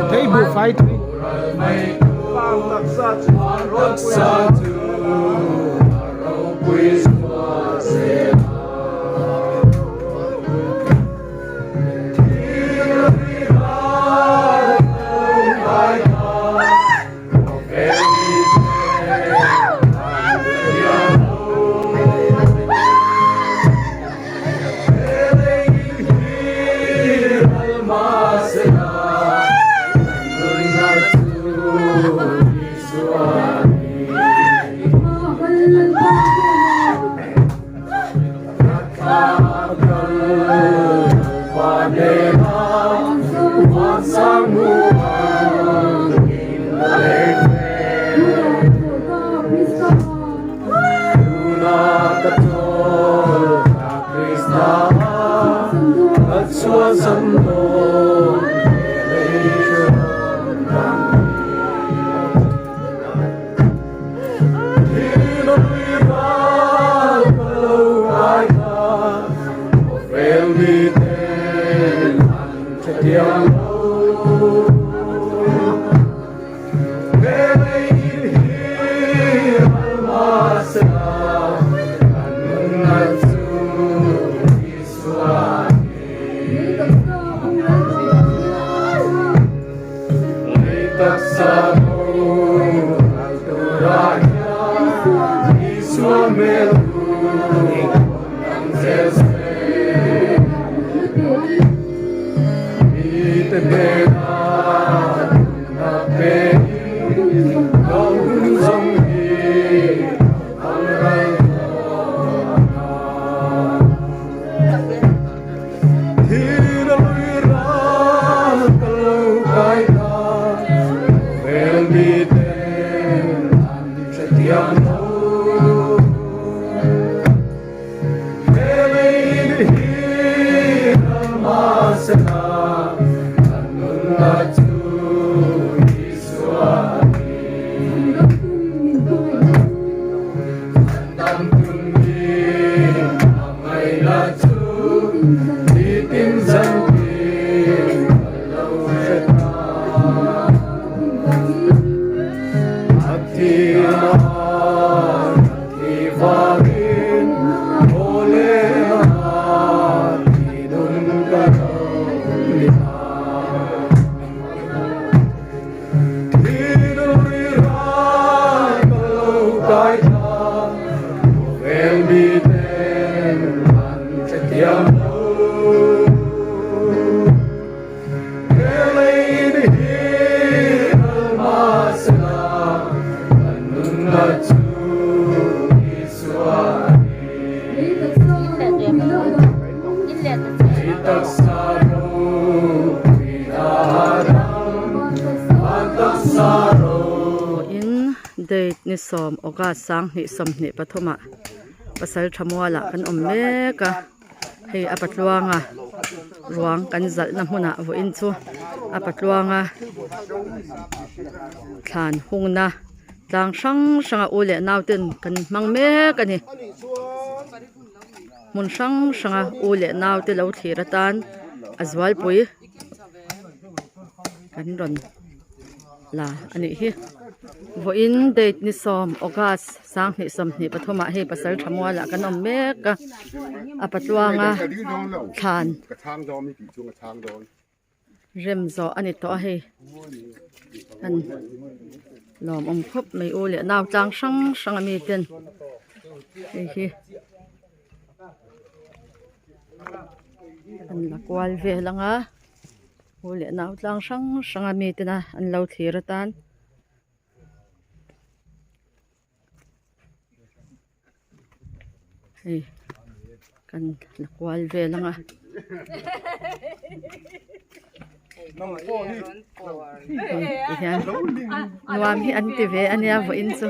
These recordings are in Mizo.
Thei buhfai tui. In date ni sawm August sanghnih sawmhnih pathumah pasal tha mualah kan awm mek a hei a patluanga ruang kan zalhna hmunah vawiin chu a patluanga thlan hungna tlang hrang hranga u leh nau ten kan hmang mek a ni hmun hrang hranga u leh nau te lo thlir atan a zualpui kan rawn la a nih hi vawiin date ni sawm august sanghnih sawmhnih pathumah hei pasal tha mualah kan awm mek a a patluanga thlan rem zawh a ni tawh a hei an lawmawm khawp mai u leh nau tlang hrang hrang ami ten hei hi an la kual vel ang a u leh nau tlang hrang hrang ami tena an lo thlir atan. Hei kan la kual vel ang a. Hei tihian nuam hi an ti ve ania vawiin chu.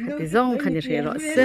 Khati zawng kha ni hreh rawh se.